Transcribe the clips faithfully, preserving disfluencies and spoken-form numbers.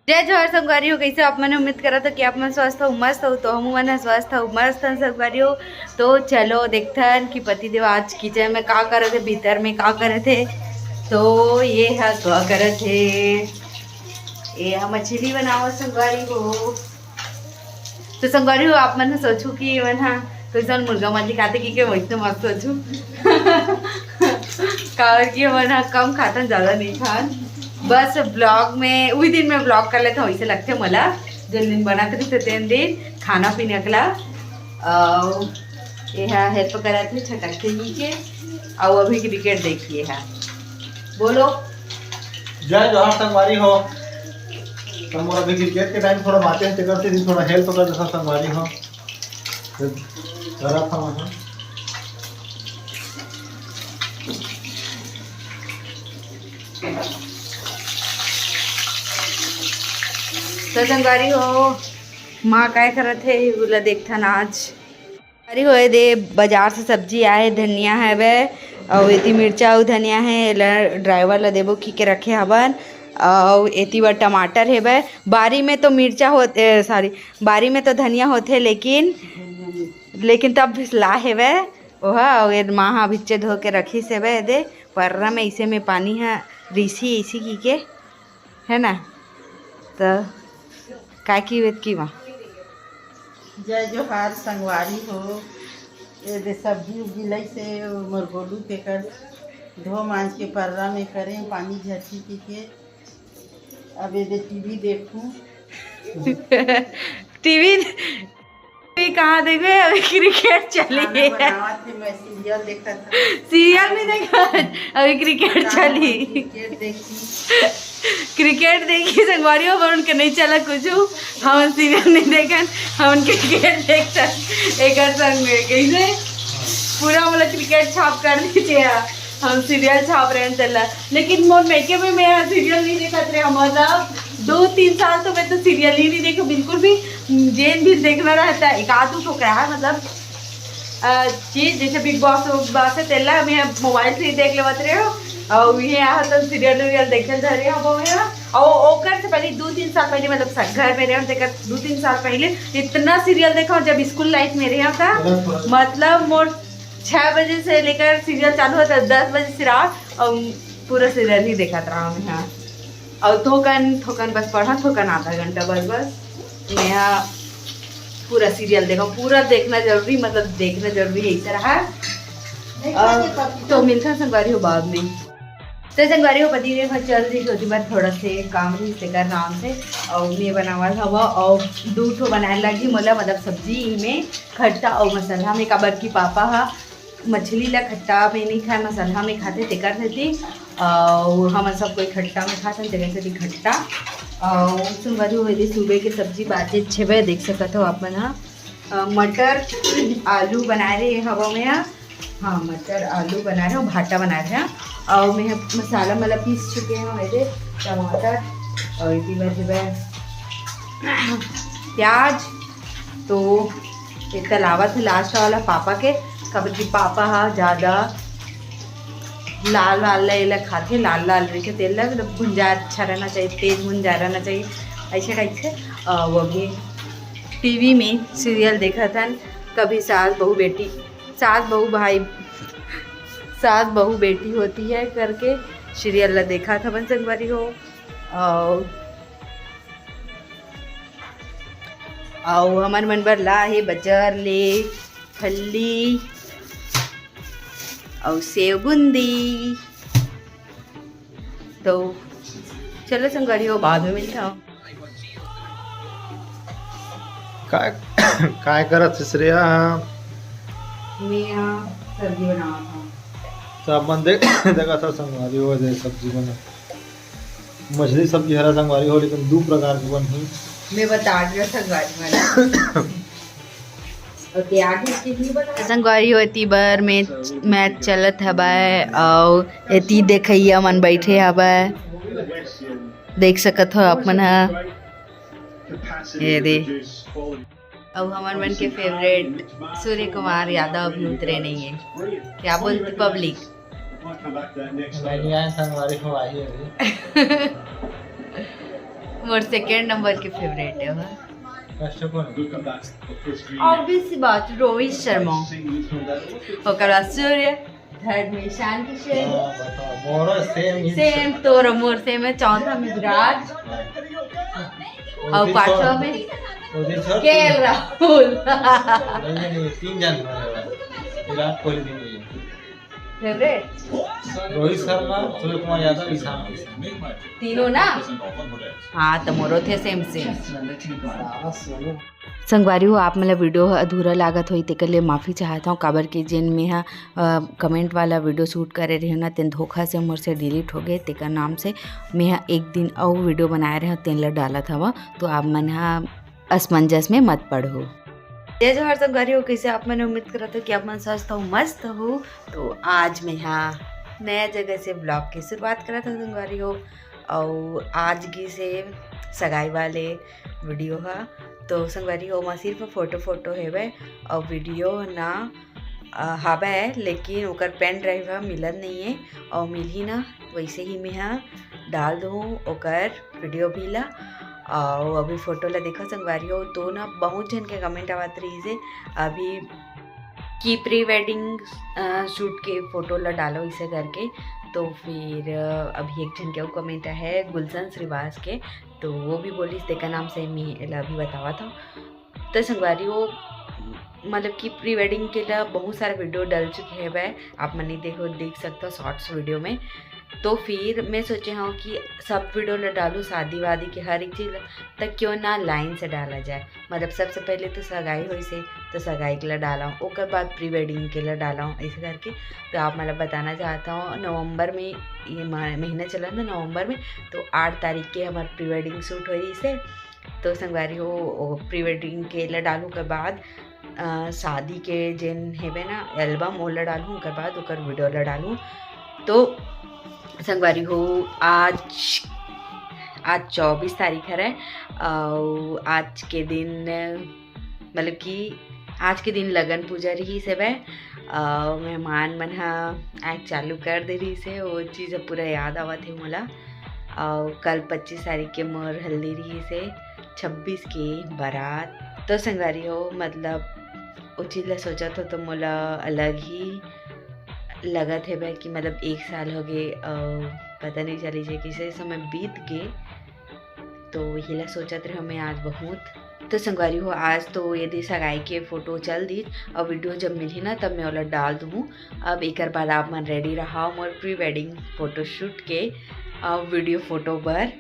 जय जोहार संगवारी हो, कइसे आप मन? उम्मीद करत हो कि आप मन स्वस्थ हो, मस्त हो। तो हमू मन ह स्वस्थ हो, मस्त हन संगवारी हो। तो चलो देखथन कि पतिदेव आज किचन में का करत हे, भीतर में का करत हे। तो ये ह का करत हे, ये ह मछली बनावत संगवारी हो। तो संगवारी हो, आप मन ह सोचहू कि ये मन ह कइसन मुर्गा मछली खाथे, कि के वइसने मत सोचहू। काबर कि ये मन ह कम खाथन, ज्यादा नहीं खान। बस vlog में, उही दिन में vlog कर लेथन, वइसे लगथे मोला। जेन दिन बनत रहिथे तेन दिन खाना पीना के ला। अउ ये ह help करत हे छटक के जी के। अउ अभी cricket देखिए है, बोलो। जय जोहार संगवारी हो। तो मोर अभी cricket के time थोड़ा बातें हे, तेकर से भी थोड़ा help कर देथन संगवारी हो। तो करत हवं हम। तो संगवारी हो, माँ काय करत हे, उला देखथन आज। अरे होए दे, बाजार से सब्जी आए, धनिया हवे, अउ एती मिर्चा अउ धनिया हे, एला driver ला देबो की के रखे हवन। अउ एती बर टमाटर हेबे, बारी में तो मिर्चा होत, ए, sorry, बारी में तो धनिया होथे, लेकिन, लेकिन तब भी ला हेबे ओहा। अउ ए माँ हा बिच्चे धो के रखिस हेबे, दे पर्रा में, इसे में पानी हा रिसी, इसी की के, है ना? तो का की वेत की माँ? जय जोहार संगवारी हो। ये दे सब्जी उब्जी लइसे मोर गोलू, तेकर धो मांज के पर्रा में करे, पानी झरकी पी के। अब ये दे टीवी देखूं। टीवी, टीवी कहाँ देखबे? अभी cricket चली खाना है। बनावत हे, मैं serial देखत हूँ। Serial नहीं देखा, अभी cricket खाना चली। Cricket देखी। Cricket देखी संगवारी हो, पर उनके नहीं चला कुछ, हम serial नहीं देखन, हम cricket देखथन। एकर संग में कैसे पूरा मतलब cricket छाप कर दीजिए, हम serial छाप रहे हैं तेला। लेकिन मोर मेके में मैं serial नहीं देखत रहे, मतलब दो तीन साल तो मैं तो serial ही नहीं देखी बिल्कुल भी। जेन भी देखना रहता है, एक आध ठो है मतलब, अ, चीज जैसे Bigg Boss, Bigg Boss है, तेला मैं mobile से ही देख लेवत रहे हो। और ये यहाँ तो serial उरियल देखे धरे हो वो है। और ओकर से पहले दो तीन साल पहले, मतलब स-, घर में रहे हो, तेकर दो तीन साल पहले इतना serial देखा हूँ, जब school life में रहे था, मतलब मोर छह बजे से लेकर serial चालू होता है, दस बजे से रात, और पूरा serial ही देखत रहा हूँ मैं। हाँ, और थोकन थोकन बस पढ़ा, थोकन आधा घंटा बस, बस मैं पूरा serial देखा, पूरा देखना जरूरी, मतलब देखना जरूरी है इस तरह। देखा अ, के पपीता। तो मिलता संगवारी हो बाद में। तो संगवारी हो, पति देव चल रही होती बात, थोड़ा से काम ही से करना हमसे। और मैं बनावल हवा और दो ठो बनाए लगी मोला, मतलब सब्जी में खट्टा और मसाला में, काबर की पापा हा मछली ला खट्टा में नहीं खाए, मसाला में खाथे, तेकर सेती। और हमन सब कोई खट्टा में खाथन, तेकर सेती खट्टा। और संगवारी हो, एदे सुबह के सब्जी बाचे छेबे, देख सकत हो आप मन हा। अ, मटर आलू बनाए रहे हवा में हा। हाँ, मटर आलू बनाए रहे हो, भाटा बनाए रहे हो। और मैं मसाला मला पीस चुके हैं, मेरे टमाटर और इसी बार जो है प्याज। तो ये तलावा थे लास्ट वाला पापा के, काबर कि पापा हा ज्यादा लाल वाल ला एला खाथे, लाल लाल रहिथे तेल ला, मतलब भुंजा अच्छा रहना चाहिए, तेज भुंजा रहना चाहिए, ऐसे टाइप से। अ, वो भी टीवी में सीरियल देखत हन, कभी सास बहू बेटी, सास बहू भाई, सास बहू बेटी होती है करके सीरियल ला देखत हवन संगवारी हो। और अउ हमर मन बर ला हे बजार ले फल्ली अउ सेव बुंदी। तो चलो संगवारी हो, बाद में मिलता हूँ। काय, काय करत हे श्रेया? मैं यहाँ सब्जी बनावत हूँ। तो आप मन देख, देखा था संगवारी हो, दे सब्जी बना। मछली सब्जी हरा संगवारी हो, लेकिन दू प्रकार के बनही। मैं बता दिया संगवारी मन। और प्याज इसकी नहीं बना। संगवारी हो, एती बर में मैच चलत हवय, अउ एती देखइया मन बैठे हवय, देख सकत हो आप मन ह। ये दे। अउ हमर मन के फेवरेट सूर्य कुमार यादव अभी उतरे नहीं है। क्या बोलती पब्लिक? नहीं आए संगवारी हो, आई अभी। और सेकेंड नंबर के फेवरेट है वो। फर्स्ट ऑफ ऑल ऑब्वियस सी बात, रोहित शर्मा। ओकर बाद सूर्य, थर्ड में ईशान किशन। मोरो सेम ही सेम, तोर मोर सेम है। चौथा में विराट। और पांचवा में उदित सर के एल राहुल। नहीं, नहीं, नहीं, तीन जन हमारे पास। विराट कोहली भी नहीं है। फेवरेट रोहित शर्मा, सूर्य कुमार यादव, ईशान किशन। तीनों ना। हाँ, तो मोरो थे सेम सेम। सारा सोलो। संगवारी हो, आप मन ला वीडियो ह अधूरा लागत होही, तेकर ले माफ़ी चाहत हौं, काबर कि जेन मेंहा अ, कमेंट वाला वीडियो शूट करे रहेंव ना, तेन धोखा से मोर से डिलीट हो गए, तेकर नाम से मेंहा एक दिन अउ वीडियो बनाए रहेंव, तेन ला डालत हवं, तो आप मन हा असमंजस में मत पड़हू। जय जोहार संगवारी हो, कइसे आप मन? उम्मीद करत हौं कि आप मन स्वस्थ हो, मस्त हो। तो आज मेंहा नया जगह से ब्लॉग के शुरुआत करत हौं संगवारी हो, अउ आज गिस हे सगाई वाले वीडियो ह। तो संगवारी हो, ओमा सिर्फ फोटो फोटो हेवय अउ वीडियो ना अ, हावय, लेकिन ओकर पेन ड्राइव ह मिलत नइये, अउ मिलही ना, वइसे ही मेंहा डाल दूँ ओकर वीडियो भी ला। अउ अभी फोटो ला देखो संगवारी हो, तो ना बहुत झन के कमेंट आवत रहिस हे अभी कि प्री वेडिंग शूट के फोटो ला डालो इसे करके। तो फिर अ, अभी एक झन के अउ कमेंट आहे गुलशन श्रीवास के, तो वो भी बोलिस, तेकर नाम से मैं एला अभी बतावत हौं। तो संगवारी हो, मतलब कि प्री वेडिंग के लिए बहुत सारा वीडियो डल चुके हेवय, आप मन देखो, देख सकते हो शॉर्ट्स वीडियो में। तो फिर मैं सोचे हौं कि सब वीडियो ला डालूँ शादी वादी के हर एक चीज़ ला, त क्यों ना लाइन से डाला जाए। मतलब सबसे पहले तो सगाई होइस हे, तो सगाई के ला डालौं, ओकर बाद प्री वेडिंग के ला डालौं, ऐसे करके। तो आप मतलब बताना चाहता हूँ, नवंबर में ये मह- महीना चला ना, नवंबर में, तो आठ तारीख के हमार प्री वेडिंग शूट होइस हे। तो संगवारी हो, प्री वेडिंग के ला डालू के बाद अ, शादी के जेन हेबे ना एल्बम, ओला डालहूँ, ओकर बाद ओकर वीडियो ला डालहूँ। तो संगवारी हो, आज आज चौबीस तारीख हरे, अउ आज के दिन, मतलब कि आज के दिन लगन पूजा रहिस हेवय, अउ मेहमान मन ह आए चालू कर दे रहिस हे, वो चीज़ ह पूरा याद आवत हे मोला। अउ कल पच्चीस तारीख के मोर हल्दी रहिस हे, छब्बीस के बारात। तो संगवारी हो, मतलब, ओ चीज ला सोचत हो तो मोला अलग ही लगत हेवय कि मतलब एक साल हो गे अउ पता नहीं चली जे कइसे समय बीत गे। तो यही ला सोचत रहे मैं आज बहुत। तो संगवारी हो, आज तो यदि सगाई के फोटो चल दी अउ वीडियो जब मिलही ना, तब मैं ओला डाल दूँ। अब एकर बाद आप मन रेडी रहा मोर प्री वेडिंग फोटोशूट के अउ वीडियो फोटो बर।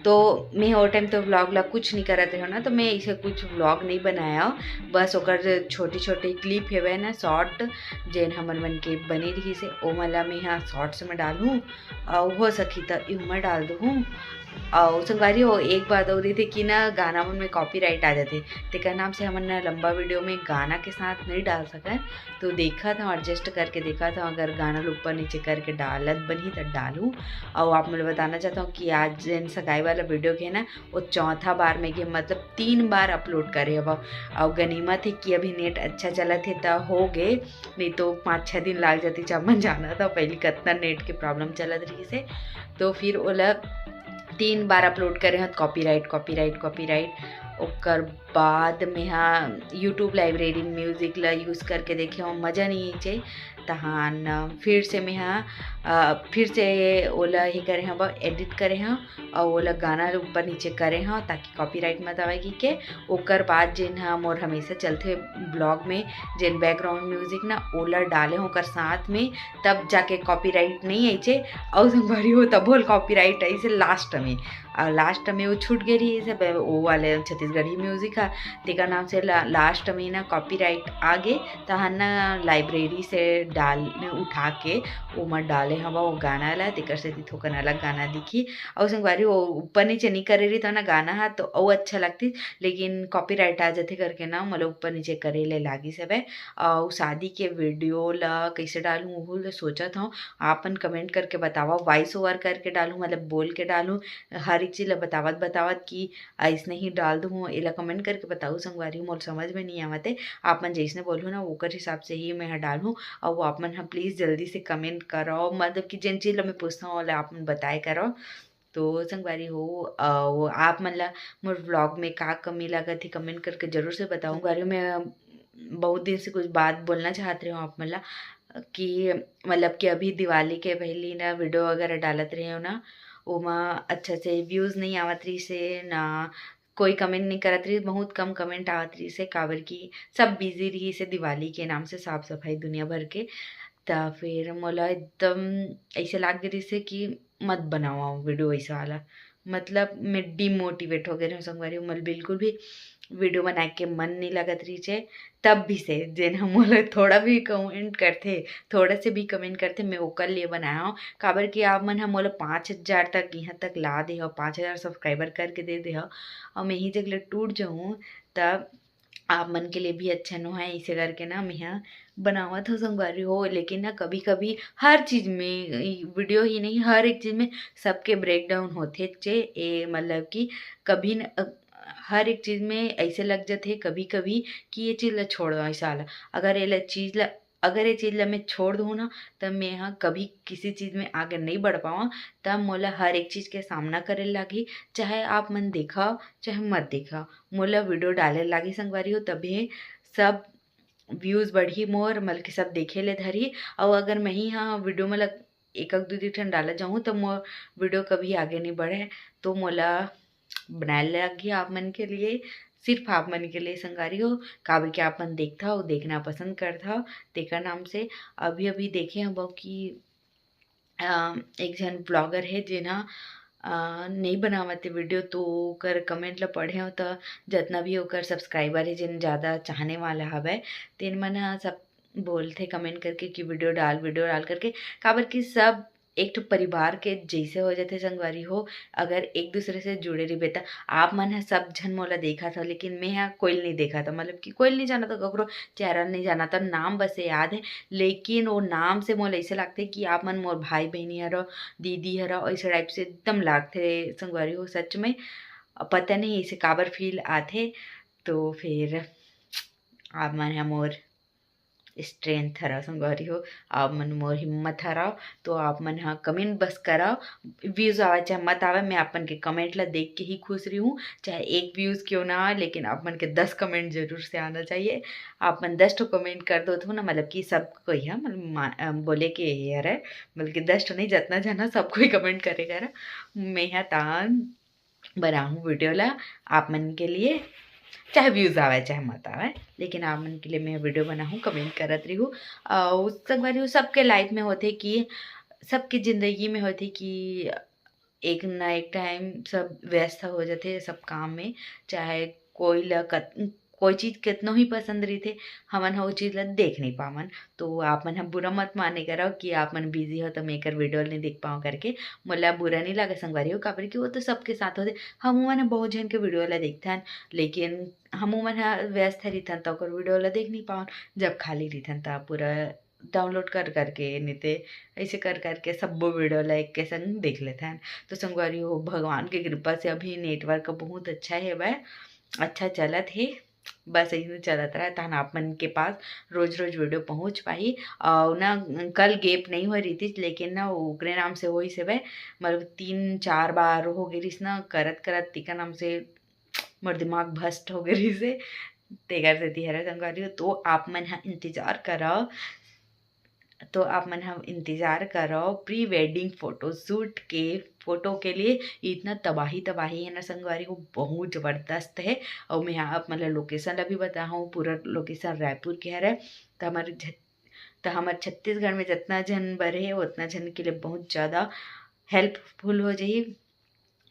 तो मैं ओ टाइम तो व्लॉग ला कुछ नहीं करत रहे ना, तो मैं इसे कुछ व्लॉग नहीं बनाया, बस ओकर छोटी छोटी क्लिप हेवय ना, शॉर्ट, जेन हमर मन के बने रहिस हे, ओमन ला मैं यहाँ शॉर्ट्स में डालूँ, अउ हो सकी त इहू में डाल दूँ। अउ संगवारी हो, एक बात और रहिथे कि ना, गाना मन में कॉपीराइट आ जाथे, तेकर नाम से हमन ना लंबा वीडियो में गाना के साथ नहीं डाल सकन। तो देखत हौं, एडजस्ट करके देखत हौं, अगर गाना ल ऊपर नीचे करके डालत बनही त डालूँ। अउ आप मन ल बताना चाहत हौं कि आज जेन सगाई वाला वीडियो के ना, वो चौथा बार में के, मतलब तीन बार अपलोड करे हवं। अउ गनीमत हे कि अभी नेट अच्छा चलत हे त हो गे, नहीं तो पाँच छः दिन लाग जाती, जब मन जानत हव पहली कतना नेट के प्रॉब्लम चलत रहिस हे। तो फिर ओला तीन बार अपलोड करे हौं, कॉपीराइट, कॉपीराइट, कॉपीराइट। ओकर बाद में हा YouTube लाइब्रेरी म्यूजिक ला यूज़ करके देखे हौं, मज़ा नहीं आइसे। तहान फिर से मैं हा, अ, फिर से ओला ही करे हौं, एडिट करे हौं अउ ओला गाना ऊपर नीचे करे हौं, ताकि कॉपीराइट मत आवे कहिके। ओकर बाद जेन हा मोर हमेशा चलथे ब्लॉग में, जेन बैकग्राउंड म्यूजिक ना, ओला डाले हौं ओकर साथ में, तब जाके कॉपीराइट नहीं आइसे। अउ संगवारी हो, तभो ल कॉपीराइट आइसे लास्ट में, अउ लास्ट में वो छूट गे रहिस हे, वो वाले छत्तीसगढ़ी म्यूजिक हा, तेकर नाम से ला, लास्ट में ना कॉपीराइट आ गे, तहान ना लाइब्रेरी से डाल, उठा के ओमा डाले हवं वो गाना ला, तेकर सेती थोकन अलग गाना दिखही। अउ संगवारी हो, ऊपर नीचे नहीं करे रही तो ना गाना हा तो अउ अच्छा लगती, लेकिन कॉपीराइट आ जाथे करके ना मोला ऊपर नीचे करे ले लागिस हवय। अउ शादी के वीडियो ला कइसे डालूँ, ओहू ला सोचत हौं। आप मन कमेंट करके बतावा, वॉइस ओवर करके डालूँ, मतलब बोल के डालूँ, हर एक चीज ला बतावत बतावत कि अइसने ही डाल दूँ, एला कमेंट करके बताऊ संगवारी, मोर समझ में नहीं आवत हे। आप मन जइसने बोलहू ना, ओकर हिसाब से ही मैं ह डालहूँ। अउ आप मन ह प्लीज जल्दी से कमेंट करव, मतलब कि जेन चीज ला मैं पूछत हौं, ओला आप मन बताए करव। तो संगवारी हो, अ, वो आप मन ला मोर vlog में का कमी लागत हे, comment करके जरूर से बताओ। संगवारी हो, मैं बहुत दिन से कुछ बात बोलना चाहत रहे हूँ आप मन ला कि मतलब कि अभी दिवाली के पहली ना video वगैरह डालत रहे हो ना, ओमा अच्छा से views नहीं आवत रहिस हे ना, कोई comment नहीं करत रहिस, बहुत कम comment आवत रहिस हे, काबर कि सब busy रहिस हे दिवाली के नाम से, साफ सफाई दुनिया भर के। त फिर मोला एकदम ऐसे लाग गे रहिस हे कि मत बनावा video ऐसा वाला, मतलब मैं demotivate हो गे रहे हूँ संगवारी हो, मोला बिल्कुल भी video बनाए के मन नहीं लगत रहिस हे। तब भी से जेन ह मोला थोड़ा भी comment करथे, थोड़ा से भी comment करथे, मैं ओकर लिए बनाया हूँ, काबर कि आप मन ह मोला पाँच हजार तक, यहाँ तक ला दे हो, पाँच हजार subscriber करके दे दे हो, और मैं यही जगह ले टूट जाऊँ, तब आप मन के लिए भी अच्छा नो है, इसे करके ना मैं यहाँ बनावत हो संगवारी हो। लेकिन ना कभी कभी हर चीज में, video ही नहीं, हर एक चीज में सबके breakdown होथे चे। ए मतलब कि कभी न, अ, हर एक चीज में ऐसे लग जाथे कभी कभी कि ये चीज ला छोड़ दो, ऐसा वाला। अगर ये ला चीज ला अगर ये चीज ला मैं छोड़ दूँ ना, तब मैं ह कभी किसी चीज में आगे नहीं बढ़ पावा। तब मोला हर एक चीज के सामना करे लागही, चाहे आप मन देखव चाहे मत देखव, मोला video डाले लागी संगवारी हो, तभे सब views बढ़ही मोर, मतलब कि सब देखे ले धरही। और अगर मैं ही हाँ video मतलब एक एक दू दू ठन डाला जाऊँ, तो मोर video कभी आगे नहीं बढ़े। तो मोला बनाए लगही आप मन के लिए, सिर्फ आप मन के लिए संगवारी हो, काबर कि आप मन देखथव, देखना पसंद करथव, तेकर नाम से। अभी अभी देखे हबो कि अ, एक झन vlogger हे जेन ह अ, नहीं बनावत हे video, तो ओकर comment ला पढ़े हव, त जतना भी ओकर subscriber हे, जेन ज्यादा चाहने वाला हवय, तेन मन ह सब बोलथे comment करके कि video डाल, video डाल करके, काबर कि सब एक ठो परिवार के जैसे हो जाथे संगवारी हो। अगर एक दूसरे से जुड़े रहिबे त आप मन ह सब झन मोला देखत हव, लेकिन मैं ह कोई नहीं देखत हव, मतलब कि कोई नहीं जानत हव, ककरो चेहरा नहीं जानत हव, नाम बस याद है, लेकिन वो नाम से मोला ऐसे लगथे कि आप मन मोर भाई बहिनी हरव, दीदी हरव, ऐसे type से एकदम लगथे संगवारी हो। सच में पता नहीं ऐसे काबर feel आथे, तो फिर आप मन ह मोर strength हरव संगवारी हो, आप मन मोर हिम्मत हरव। तो आप मन ह comment बस करव, views आवे चाहे मत आवे, मैं आप मन के comment ला देख के ही खुश रही हूँ, चाहे एक views क्यों ना आए, लेकिन आप मन के दस comment जरूर से आना चाहिए। आप मन दस ठो comment कर दो तो ना, मतलब कि सब कोई है, मतलब मा-, अ, बोले के ये हरे, बल्कि दस ठो नहीं, जितना जाना सब कोई comment करेगा ना। मैं ह तान बनाहूँ video ला आप मन के लिए, चाहे views आवे चाहे मत आवे, लेकिन आप मन के लिए मैं video बनाहूँ, comment करत रही हूँ। अउ संगवारी हो, सबके life में होथे कि सबके जिंदगी में होथे कि एक ना एक time सब व्यस्त हो जाथे सब काम में, चाहे कोई ला कत-, कोई चीज कितनो ही पसंद रहिथे, हमन ह वो चीज ला देख नहीं पावन। तो आप मन ह बुरा मत माने करव कि आप मन busy हो त मैं एकर video नहीं देख पाऊँ करके। मोला बुरा नहीं लगे संगवारी हो, काबर कि वो तो सबके साथ होथे। हमू मन ह बहुत झन के video ला देखथन, लेकिन हमू मन ह व्यस्त रहिथन त ओकर video ला देख नहीं पावन। जब खाली रहिथन त पूरा download कर करके, नहीं ते ऐसे कर करके सब्बो video ला एक के संग देख लेथन। तो संगवारी हो, भगवान के कृपा से अभी network बहुत अच्छा हेवय, अच्छा चलत हे, बस ऐसे चलत रहे, तहन आप मन के पास रोज रोज video पहुँच पाही। और ना कल gap नहीं हो रही थी, लेकिन ना ओकरे नाम से होइस हेवय, मतलब तीन चार बार हो गई रहिस ना, करत करत तेकर नाम से मोर दिमाग भ्रष्ट हो गए रहिस हे, तेकर सेती हरे संगवारी हो। तो आप मन ह इंतजार करव, तो आप मन ह इंतजार करव pre wedding photo shoot के photo के लिए। इतना तबाही तबाही है ना संगवारी हो, बहुत जबरदस्त है। और मैं आप मन ला location ला भी बताहूँ, पूरा location रायपुर के हरे। तो हमारे झ-, तो हमर छत्तीसगढ़ में जितना झन बर हे, उतना झन के लिए बहुत ज्यादा helpful हो जाही,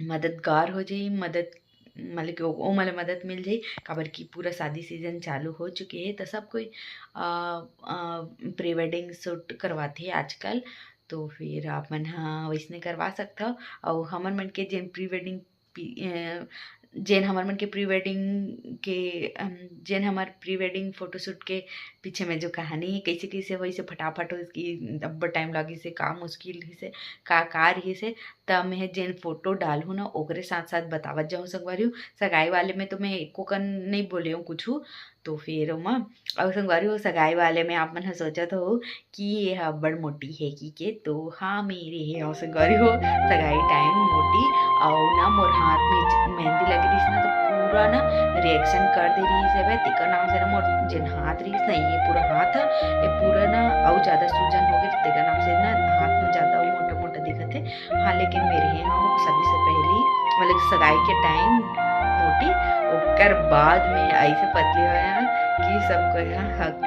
मददगार हो जाही, मदद, मतलब कि ओ, ओमन ला मदद मिल जाही, काबर कि पूरा शादी season चालू हो चुके हे, त सब कोई, अ, अ, pre wedding shoot करवाथे आजकल। तो फिर आप मन ह वैसने करवा सकथव। अउ हमर मन के जेन pre wedding पी-, अ, जेन हमर मन के pre wedding के, अम, जेन हमर pre wedding photoshoot के पीछे में जो कहानी हे, कैसे कैसे होइस हे फटाफट, उसकी अब्बड़ time लागिस हे, का मुश्किल रिहिस हे, का का रिहिस हे, त मैं जेन photo डालहूँ ना, ओकरे साथ साथ बतावत जाहूँ संगवारी हो। सगाई वाले में तो मैं एको कन नहीं बोले हूँ कुछू, तो फिर ओमा अउ संगवारी हो, सगाई वाले में आप मन ह सोचत हो कि ये ह अब्बड़ मोटी हे कि के, तो हाँ, मेरे हे अउ संगवारी हो, सगाई time मोटी। अउ ना मोर हाथ में ज-, मेहंदी लगे रहिस ना, तो पूरा ना reaction कर दे रहिस हे। तेकर नाम से ना मोर जेन हाथ रहिस ना, ये पूरा हाथ ह, ये पूरा ना अउ ज्यादा सूजन हो गए, तेकर नाम से ना हाथ में ज्यादा अउ मोटा मोटा दिखत हे। हाँ, लेकिन मेरे हे हाँ, शादी से पहले, मतलब सगाई के time मोटी, ओकर बाद में ऐसे पतली होया कि सबको यहाँ हक,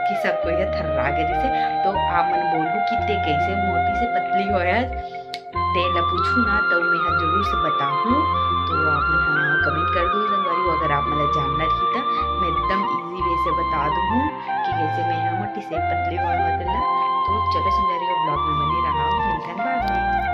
कि सबको यहाँ थर्रा गे जैसे। तो आप मन बोलू कि ते कैसे मोटी से पतली होया, ते ला पूछू ना, तो मैं यहाँ जरूर से बताहूँ। तो आप मन हाँ comment कर दो संगवारी हो, अगर आप मन ला जानना रही था, मैं एकदम easy way से बता दूँ कि कैसे मैं यहाँ मोटी से पतली होया होते ला। तो चलो संगवारी हो, vlog में बने रहा, मिलथन बाद में।